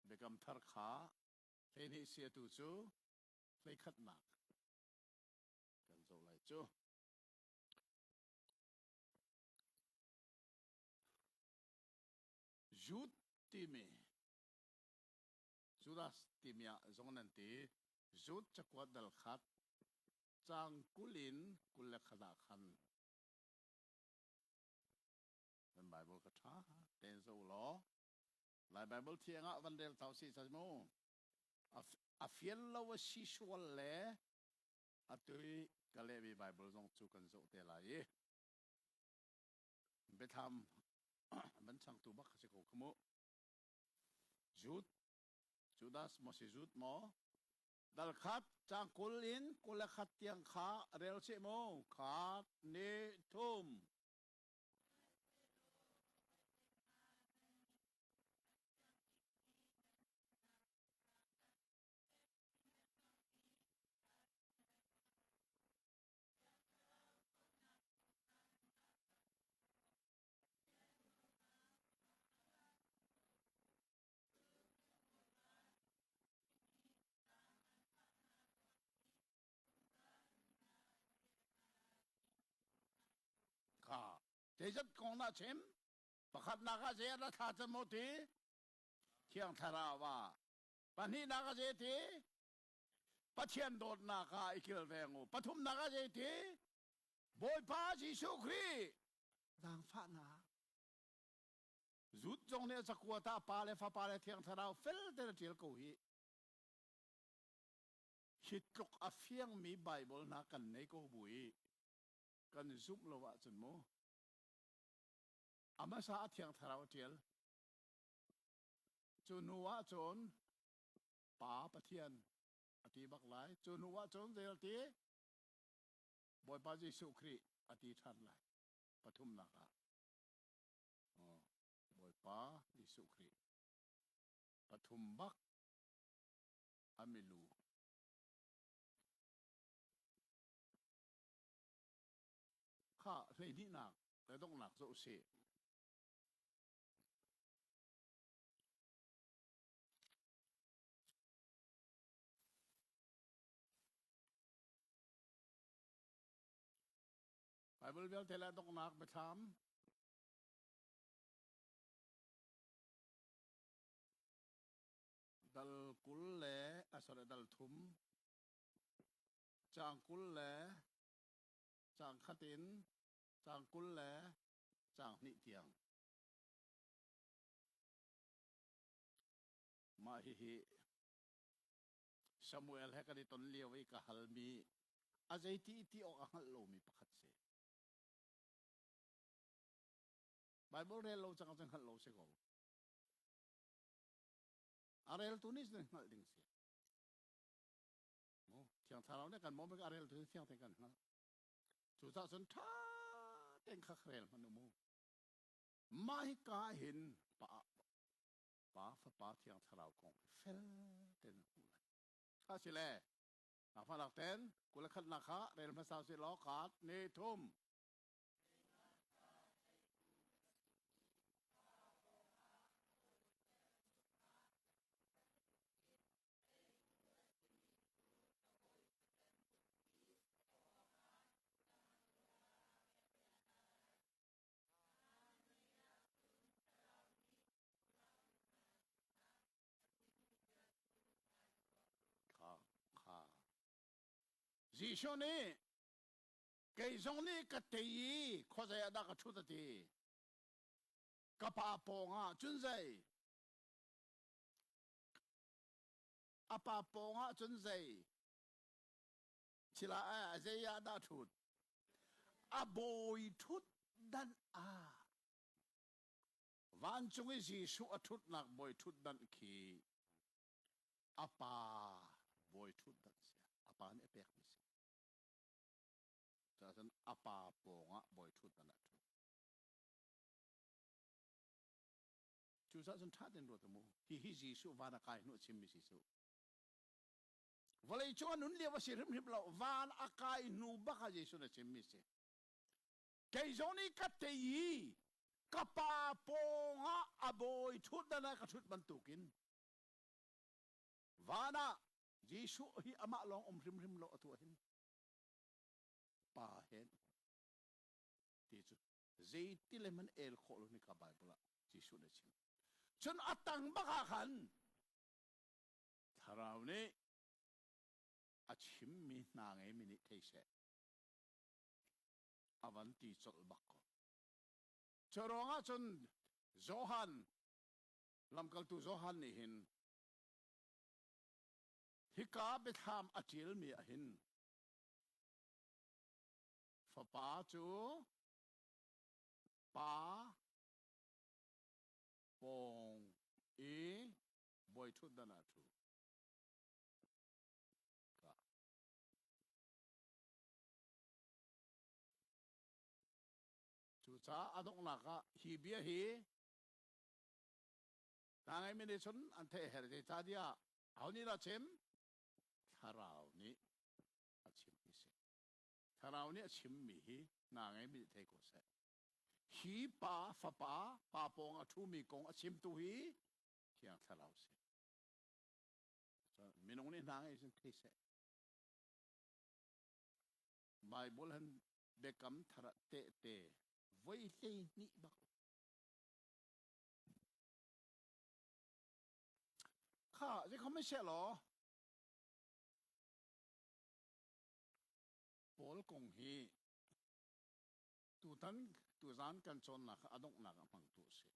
biakam thar kha 12 si atu cu hleikhatnak kan zoh lai cu. Jude timi Judas timi ah zong nan ti. Jude cakuat dal khat caang 20 in 21 ah khan nan Bible ka ṭha tein zoh law Lai Bible thiang ah van rel tau si sa mu. A fian lo a si sual le atu i ka lehmi Bible zong cu kan zoh te lai i Biathlam van changtu bak si ko khamu. Jude, Judas maw si Jude maw? Dal khat caang 20 in 21 tiang kha rel seh mu. Khat, ni, thum. Kha zeizat kong na chim? Pakhatnak ah zei a thla cem maw ti? Thiang Thlarau ah. Pahnihnak ah zei ti? Pathian dawtnak ah i kilveng u. Pathumnak ah zei ti? Bawipa Jesuh Khrih zaangfahnak. Zut zong nih a cakuat ah Pa le Fapa le Thiang Thlarau fel tein a ṭial ko hih. Hi tluk a fiangmi Baibal hna kan nei ko bu i kan zumh lo ahcun mu a hmasa a Thiang Thlarau a ṭial. Cu hnu ah cun Pa Pathian a ti bak lai. Cu hnu ah cun zei a ti? Bawipa Jesuh Khrih a ti ṭhan lai. Pathumnak ah. Oh, Bawipa Jesuh Khrih. Pathum bak a milu. Kha hleihnihnak le donghnak zoh usih. Bible vialte le donghnak biathlam dal 20 le a sorry dal thum caang 20 le caang khat in caang 20 le caang hnih tiang. Mah hihi Samuel he kan i ton lio i ka halmi a zeiti ti awk a hngalh lomi pakhat si. Bible rel lo cang cun hngalh lo si ko. A reltu nih cun hngalh ding si. Mu Thiang Thlarau nih kan mawm a reltu nih fiang tein kan hngalh. Cucaah cun ṭha tein kha rel hmanh u mu. Mah hika hin pa Pa Fapa Thiang Thlarau kong hi fel tein na hmuh lai. Kha si le, nangfah ten 21nak kha rel hmasa si law kaat ni thum. Kha kha. Jesuh nih kei zong nih ka tei i khuazei ah dah ka ṭhut a ti. Ka pa pawngah cun zei? A pa pawngah cun zei? Thil ah zei ah dah ṭhut? A bawi ṭhut dan ah. Vancung i Jesuh a ṭhutnak bawi ṭhutdanh khi a pa bawi ṭhutdanh si. A pa nih a pekmi si. Cun a pa pawngah bawi ṭhutdanh ah ṭhu. Cucaah cun ṭha tein ruat mu. Hihi Jesuh van a kai hnu a chimmi si cu. Vawlei cung a nun lio a si hrimhrim lo. Van a kai hnu bak ah Jesuh nih a chimmi si. Kei zong nih ka tei i ka pa pawngah a bawi ṭhutdan ah ka ṭhut bantukin van ah Jesuh hi amah lawng um hrimhrim lo atu ah hin pa hen ti cu zeiti le man el khawh lo ni ka Bible ah Jesuh nih a chim. Cun a tang bak ah khan Thlarau nih a chimmi hna ngeimi nih thei seh. A van ti colh bak ko. Cu ruangah cun Johan lamkaltu Johan nih hin hika biathlam a ṭialmi ah hin fapa cu pa pawng i bawi ṭhutdan ah ṭhu. Ka. Cucaah a donghnak ah hi bia hi hna ngeimi nih cun an theih her zeicahtiah aho nih dah chim? Thlarau nih a chimmi si. Thlarau nih a chimmi hi hna ngeimi nih thei ko seh. Hi pa fapa pa pawng a ṭhumi kong a chimtu hi Thiang Thlarau si. Minung nih hna ngei cun thei seh. Baibal han biakam thar ah tehte voi 12 bak. Kha zeikhom seh law Paul kong hi tutan tuzan kan cawnnak a donghnak a hmangtu a si.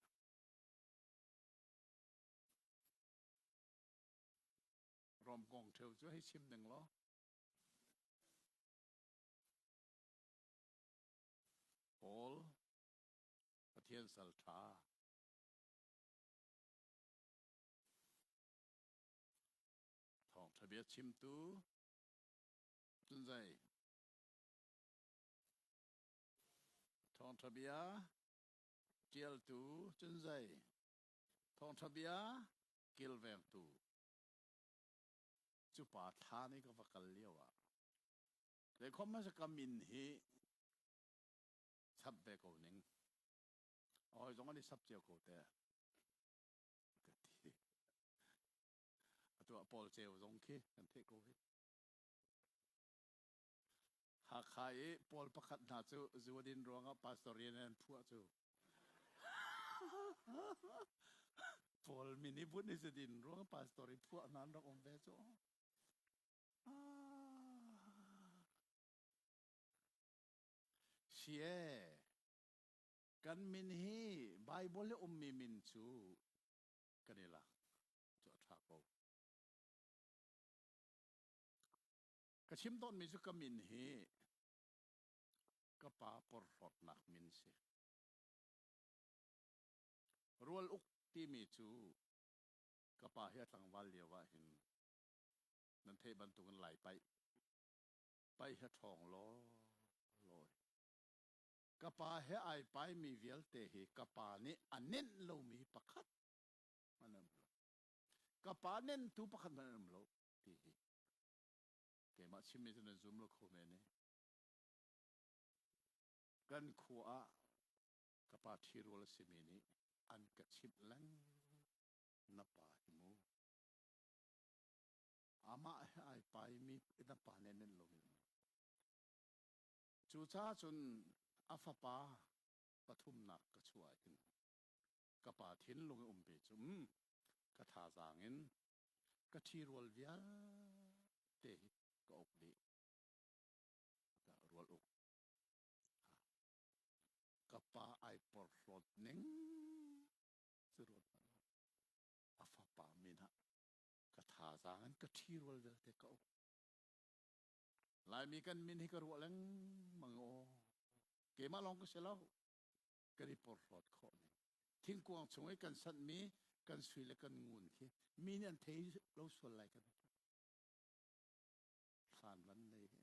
Rom kong ṭheu cu hei chim ding law. Paul Pathian sal ṭha. Thawngṭha bia chimtu cun zei? Thawngṭha bia ṭialtu cun zei? Thawngṭha bia kilvengtu. Cu pa thlan i ka va kal lio ah zeikhom hmasa ka min hi chap ve ko ning. Hawi zong an i sap cio ko te. Ka ti. Atu ah Paul Ceu zong khi kan theih ko hi. Hakha i Paul pakhat hna cu zu a din ruangah pastor rian an phuah cu. Paul min i bunh i zu din ruangah pastor i phuah hna an rak um ve cu. Si ee, kan min hi Bible i ummi min cu kan i lak cu a ṭha ko. Ka chim tawnmi cu ka min hi ka pa porhlawtnak min si. Rual uk timi cu ka pa hi a tlangval lio ah hin nan theih bantukin Lai paih paih hi a ṭhawng law law. Ka pa he ai paimi vialte hi ka pa nih a nenh lomi pakhat hmanh an um lo. Ka pa nentu pakhat hmanh an um lo ti hi keimah chimmi cu nan zum lo kho men i kan khua ah ka pa ṭhirual a simi nih an ka chimh lengmang na pa hi mu amah he ai paimi na pa nih nan lomi cucaah cun a fapa pathumnak ka chuah hin ka pa thinlung i umpi cu um ka thazaang in ka ṭhirual vialte hi ka uk dih. Kai porhlawt ning cu ruat hmanh u. A fapa min ah ka thazaang in ka ṭhirual vialte ka uk. Laimi kan min hi ka ruah lengmang aw. Keimah lawng ka si lo. Kan i porhlawt khawh ning. Thingkuang chung i kan sanhmi kan sui le kan ngun khi mi nih an thei lo sual lai kan ti. Hlan van nei he.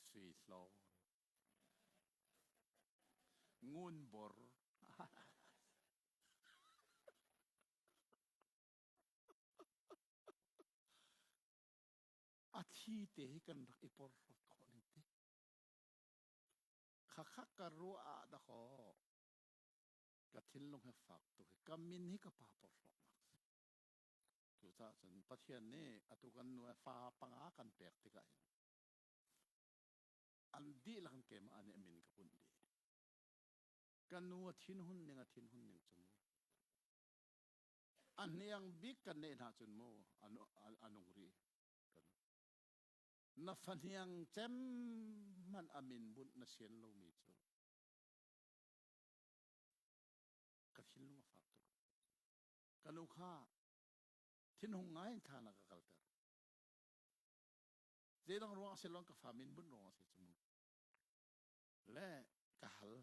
Sui hlawn. Ngun bor. A thi te hi kan rak i porhlawt khawh ning te. Khakha ka ruah ah dakaw ka thinlung he fak tuk hi ka min hi ka pa porhlawtnak si. Cucaah cun Pathian nih atu kan nu fa panga kan pek tikah hin an dihlak in keimah nih a min ka bunh dih. Ka nu a thinhun ning a thinhun ning cu mu. A hniang bik kan neih hna cun mu a nung rih. Kan na fahniang cem hmanh a min bunh na sian lomi cu ka thinlung a fak tuk. Ka nu kha thinhung ngai in thla na ka kalter. Zeidang ruang a si lo ka fa min bunh ruang a si cu mu. Le ka hal.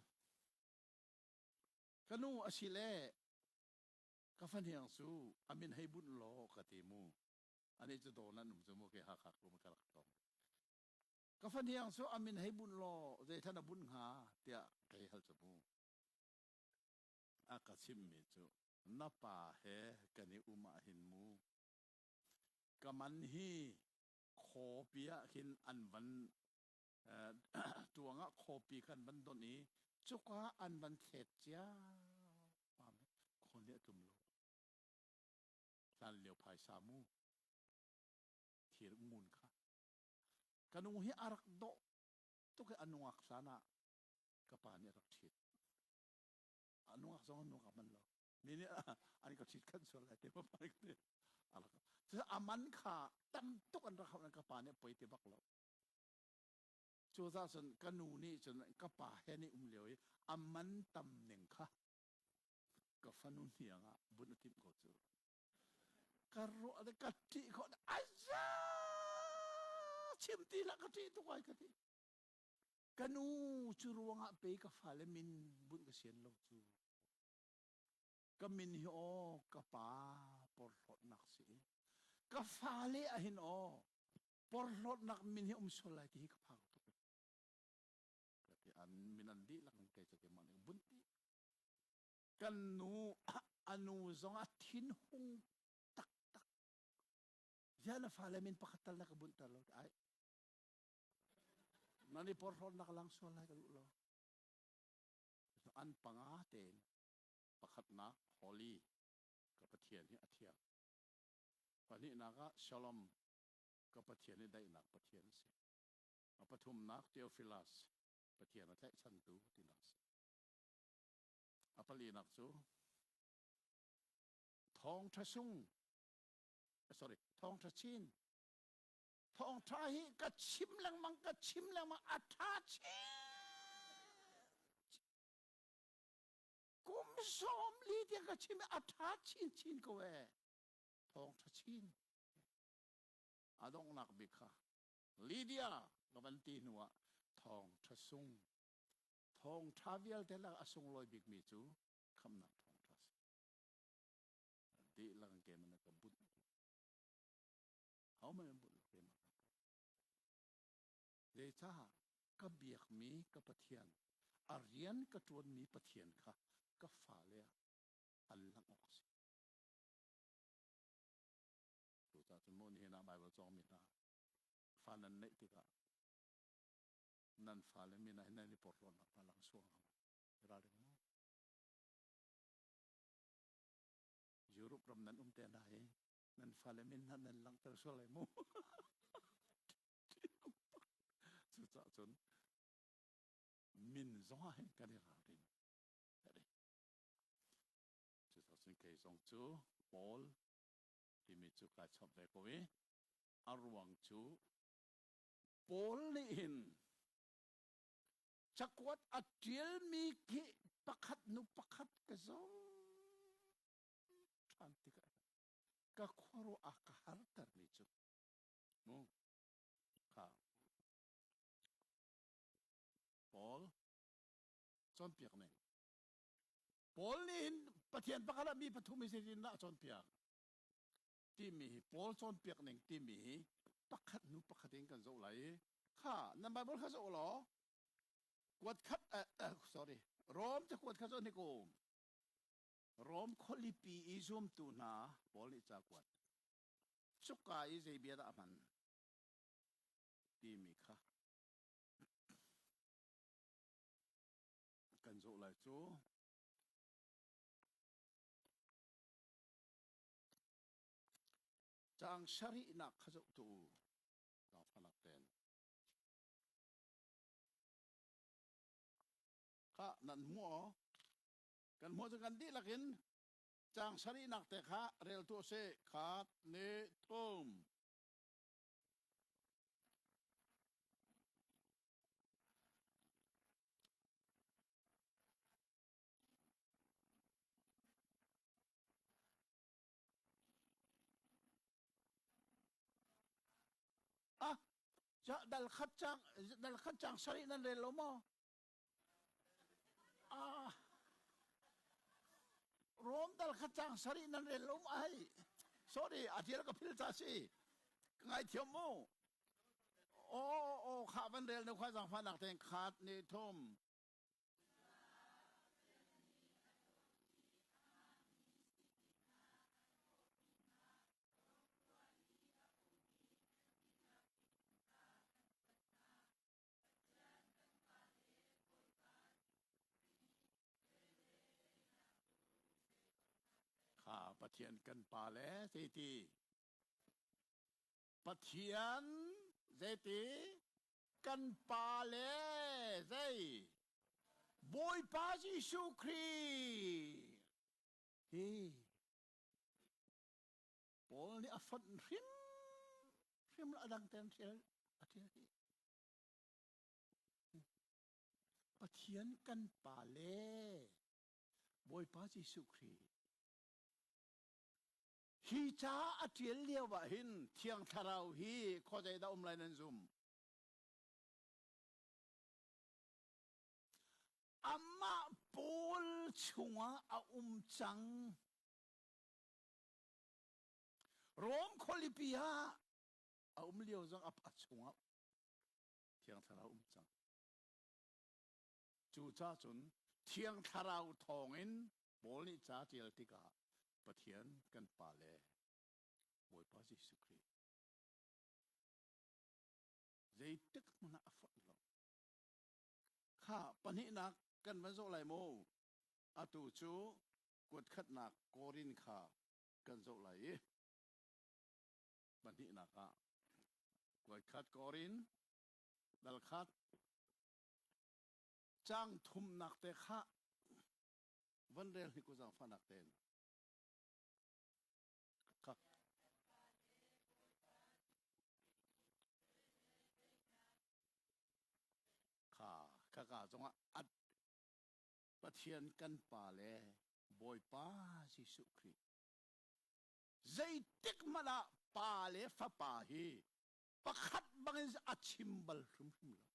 Ka nu a si le ka fahniang cu a min hei bunh law ka ti mu. Ani cu daw nan um cu mu ke Hakha kum ka rak tlawng. Ka fahniang cu a min hei bunh law zeithlan a bunh hnga tiah ka hei hal cu mu. A ka chimmi cu na pa he kan i um ah hin mu ka man hi khawpi ah khin an van tuang ah khawpi kan van donh i cuka an van thlet cia khaw nih a tlum lo hlan lio phaisa mu thir ngun kha ka nu hi a rak dawh tuk i a nungak hlan ah ka pa nih a rak ṭhit a nungak zong a nungak man lo mi nih an ka ṭhit khan sual lai te ma pa nih a man kha tam tuk an rak hauh ka pa nih poi ti bak lo Cucaah cun ka nu nih cun ka pa he nih um lio i a man tam ning kha ka fanu hniang ah bunh a timh ko cu. Ka ruah le ka ṭih khawh aza chim ti hlah ka ṭih tuk ai ka ti. Ka nu cu ruangah pe ka fale min bunh ka sian lo cu. Ka min hi aw ka pa porhlawtnak si. Ka fale ahin aw porhlawtnak min hi um sual lai ti hi ka phang tuk. Ka ti an min an dihlak in kei cu keimah nih bunh dih. Kan nu a nu zong a thinhung taktak. Ziah na fale min pakhat tal na ka bunh ter lo ai. Nan i porhlawtnak lang sual lai ka duh lo. An panga tein pakhatnak holy ka Pathian hi a thiang. Pahnihnak ah Shalom ka Pathian hi daihnak Pathian a si. A pathumnak Theophilus Pathian a tlaihchantu tinak a si. A palinak cu thawngṭha sung sorry thawngṭha chin thawngṭha hi ka chim lengmang ka chim lengmang a ṭha chin kum 40 tiang ka chim a ṭha chinchin ko ee thawngṭha chin a donghnak bik kha Lydia ka van ti hnu ah thawngṭha sung thawngṭha vialte lak a sunglawi bikmi cu khamnak thawngṭha si dihlak in keimah na ka bunh hohmanh an bunh lo keimah ka bunh zeicah ka biakmi ka Pathian a rian ka ṭuanmi Pathian kha ka fale ah an langh awk a si Cucaah cun maw nihin ah Baibal cawngmi hna fa nan neih tikah nan fale min ah hin nan i porhlawtnak hna lang suang hna i ralring mu. Europe ram nan um te hna hi nan fale min hna nan langhter sual lai mu. Cucaah cun min zong ah hin kan i ralrin. Cucaah cun kei zong cu Paul timi cu kai chap ve ko i a ruang cu Paul nih hin cakuat a ṭialmi khi. Pakhat nu pakhat ka zoh ṭhan tikah ka khuaruah a ka hartermi cu mu kha Paul cawnpiak ning Paul nih hin Pathian pakhat ah mi pathum hi zeitindah a cawnpiak timi hi Paul cawnpiak ning timi hi pakhat hnu pakhat in kan zoh lai i kha nan Bible kha zoh law kuat khat uh, uh, sorry Rom cakuat kha zoh hnik u Rom khualipi i zumtu hna Paul nih ca kuat cuka i zei bia dah a hman timi kha kan zoh lai cu. Caang sarihnak kha zoh tu u. Zaangfahnak tein. Kha nan hmu aw. Kan hmuh cu kan dihlak in caang sarihnak te kha rel tu sih. Khat, ni, thum. Ah, dal khat cang dal khat cang sarih nan rel lo maw? Ah, Rom dal khat cang sarih nan rel lo ma ai? Sorry, a tial ka phil ta si. Ka ngaithiam mu. Aw aw kha van rel na kha zangfah nak ten khat ni thum. Kha Pathian kan pa le zeiti Pathian zeiti kan pa le zei Bawipa Jesuh Khrih hi Paul nih a fonh hrim hrim a dang ten ṭial a ṭial hi Pathian kan pa le Bawipa Jesuh Khrih hi ca a ṭial lio ah hin Thiang Thlarau hi khuazei dah um lai nan zum? Amah Paul chungah a um cang. Rom khualipi ah a um lio zong a chungah Thiang Thlarau um cang. Cucaah cun Thiang Thlarau thawngin Paul nih ca ṭial tikah Pathian kan Pa le Bawipa Jesuh Khrih zeitik hmanh ah a fonh lo. Kha pahnihnak kan van zoh lai maw? Atu cu kuatkhatnak Korin kha kan zoh lai i pahnihnak ah kuatkhat Korin dal khat caang thumnak te kha van rel hnik u zaangfahnak tein. Kha. Kha khaka zongah at Pathian kan Pa le Bawipa Jesuh Khrih zeitik hmanh ah Pa le Fapa hi pakhat bangin a chim bal hrimhrim lo.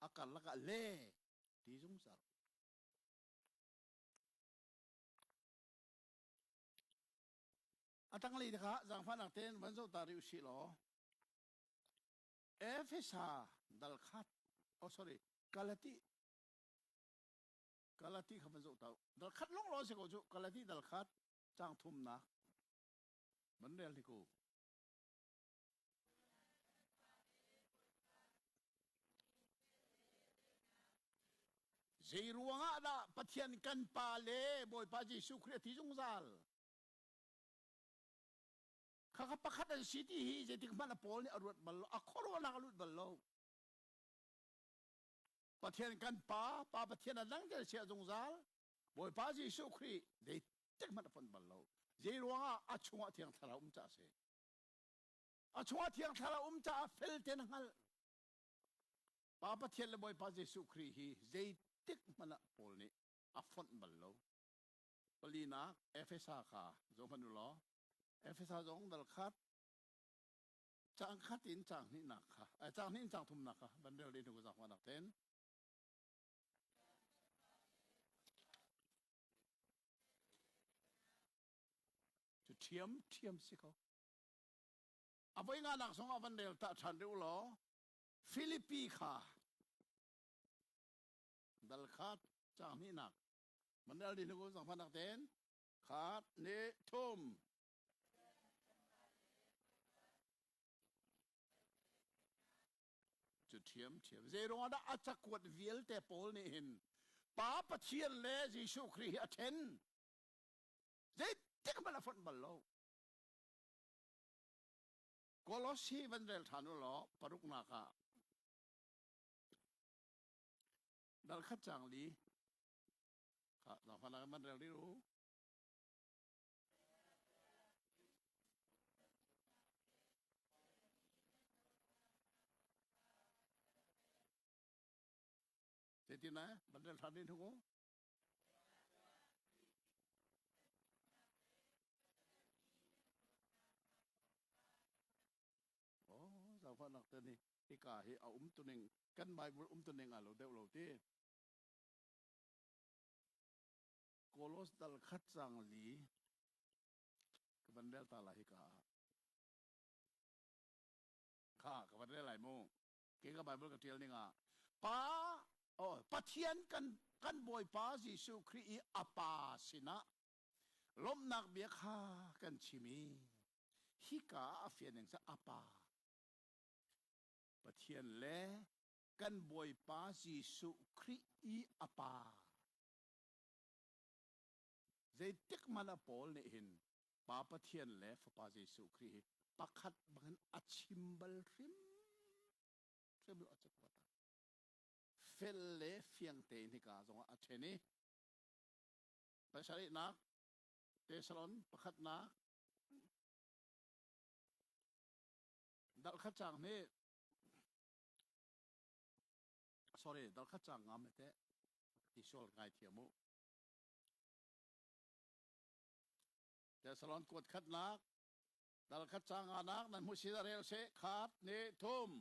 A karlak ah le ti zungzal. A tanglei te kha zaangfahnak tein van zoh ta rih usih law Efesa dal khat oh sorry Galati Galati kha van zoh ta dal khat long law si ko cu Galati dal khat cang thumnak van rel ni ko Zei ruangah dah Pathian kan Pa le Bawipa Jesuh Khrih a thi zungzal? Khakha pakhat an si ti hi zeitik hmanh a Paul nih a ruat bal lo, a khuaruahnak a lut bal lo. Pathian kan Pa, Pa Pathian a dang te chia zungzal. Bawipa Jesuh Khrih zeitik hmanh a fonh bal lo. Zei ruangah a chungah Thiang Thlarau um caah a si. A chungah Thiang Thlarau um caah fel ten a hngalh. Pa Pathian le Bawipa Jesuh Khrih hi zeitik hmanh ah Paul nih a fonh bal lo. Palinak Efesa kha zoh hmanh u law Efesa zong dal khat caang khat in caang hnihnak kha caang hnih in caang thumnak kha van rel ding hnu zaangfahnak ten. Cu ṭhiam ṭhiam si ko. A voi nganak zong ah van rel ta ṭhan rih u law Filipi kha dal khat caang hnihnak van rel ding hnu zaangfahnak ten khat ni thum. Cu ṭhiamṭhiam. Zeiruangah dah a cakuat vialte Paul nih hin Pa Pathian le Jesuh Khrih hi a ṭhen? Zeitik hmanh a fonh bal lo. Kolosi van rel ṭhan u law paruknak ah dal khat caang li kha zaangfahnak in van rel rih u. Zeitin eh? Van rel ṭhan din hung u. Oh, zaangfahnak te nih hika hi a umtuning kan Bible umtuning aa lo deuh lo ti. Kolos dal khat cang li ka van rel ta lai hika ah. Kha ka van rel lai mu. Ke ka Bible ka tial ning ah pa oh Pathian kan kan Bawipa Jesuh Khrih i a pa sinah lawmhnak bia kha kan chim i hika ah a fian ning cu a pa Pathian le kan Bawipa Jesuh Khrih i a pa Zeitik hmanh ah Paul nih hin Pa Pathian le Fapa Jesuh Khrih hi pakhat bangin a chim bal hrimhrim lo a cakuat ah. Fel le fiang tein hika zongah a ṭhen i pasarihnak Tesalon pakhatnak dal khat caang nih sorry dal khat caang ngam te ti sual ngai thiam u. Tesalon kuat khatnak dal khat caang nganak nan hmu si rel se khat ni thum.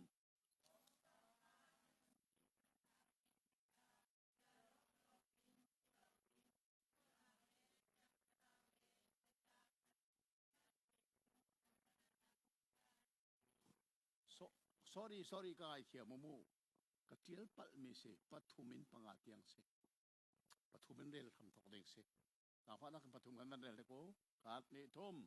So, sorry, sorry ka ngai thiam mu. Ka tial palh mi si pathum in panga tiang si. Pathum in rel hram thok ding si. Nangfah nak pathum kan van rel te ko. Khat ni thum.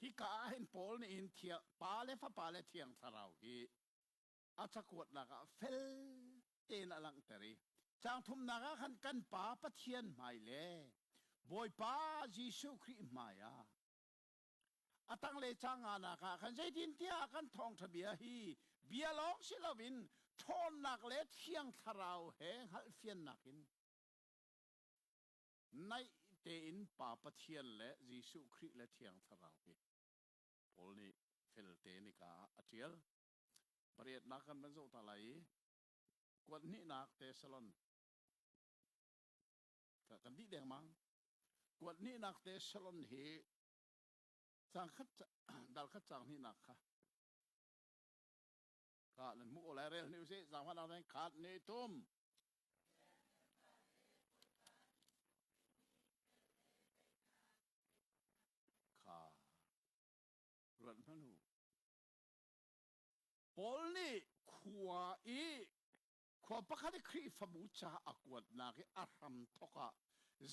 Hika ah hin Paul nih hin thiang Pa le Fapa le Thiang Thlarau hi a cakuatnak ah fel tein a langhter i caang thumnak ah khan kan Pa Pathian hmai le Bawipa Jesuh Khrih hmai ah A tanglei caang nganak ah khan zeitintiah kan thawngṭha bia hi bia lawng si loin ṭhawnnak le Thiang Thlarau he hngalhfiannak in naih tein Pa Pathian le Jesuh Khrih le Thiang Thlarau hi Paul nih felte nika ah a ṭial. Pariatnak kan van zoh ta lai i kuat hnihnak Tesalon kan dih dengmang. Kuat hnihnak Tesalon hi Caang khat dal khat caang hnihnak kha ka nan hmuh ko lai rel hni usih zaangfahnak tein khat ni thum. Paul nih khua i khua pakhat i Khrihfabu ca a kuatnak i a hramthawk ah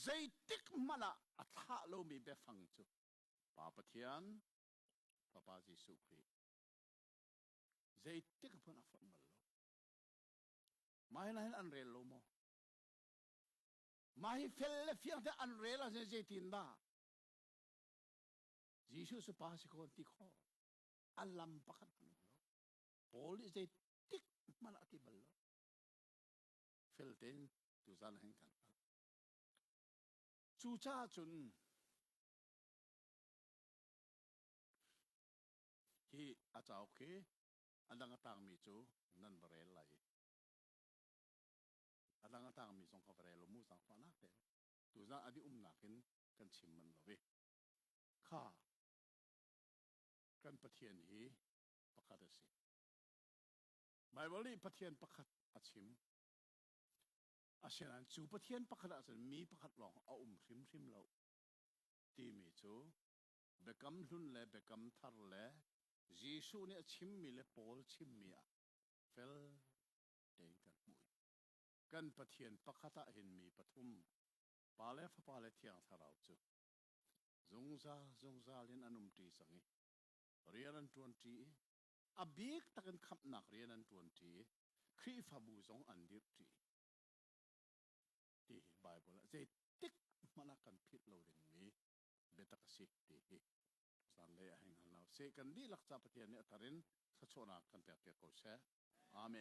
zeitik hmanh ah a thlah lomi biafang cu Pa Pathian, Fapa Jesuh Khrih zeitik hmanh a fonh bal lo. Mah hin hin an rel lo maw? Mah hi fel le fiang te an rel ahcun zeitin dah? Jesuh cu pa si ko an ti khawh. A lam pakhat hmanh um lo. Paul nih zeitik hmanh a ti bal lo. Fel tein tuzan hin kan hngalh. Cucaah cun hi a cauk hi a dang a tangmi cu nan va rel lai i a dang a tangmi zong kha va rel u mu zaangfahnak tein tuzan a dih umnak in kan chim manh lo i kha kan Pathian hi pakhat a si. Baibal nih Pathian pakhat a chim. Asinain cu Pathian pakhat ahcun mi pakhat lawng a um hrimhrim lo timi cu Biakam Hlun le Biakam Thar le Jesuh nih a chimmi le Paul chimmi ah fel tein kan hmuh. Kan Pathian pakhat ah hin mi pathum, Pa le Fapa le Thiang Thlarau cu zungzal zungzal in an umṭi cang i rian an ṭuanṭi i a bik takin khamhnak rian an ṭuanṭi i Khrihfabu zong an dirhṭi ti hi Baibal ah zeitik hmanh ah kan philh lo dingmi biatak a si ti hi zanlei ah hei hngal hna usih. Kan dihlak ca Pathian nih a thar in thluachuahnak kan pek piak ko seh. Amen.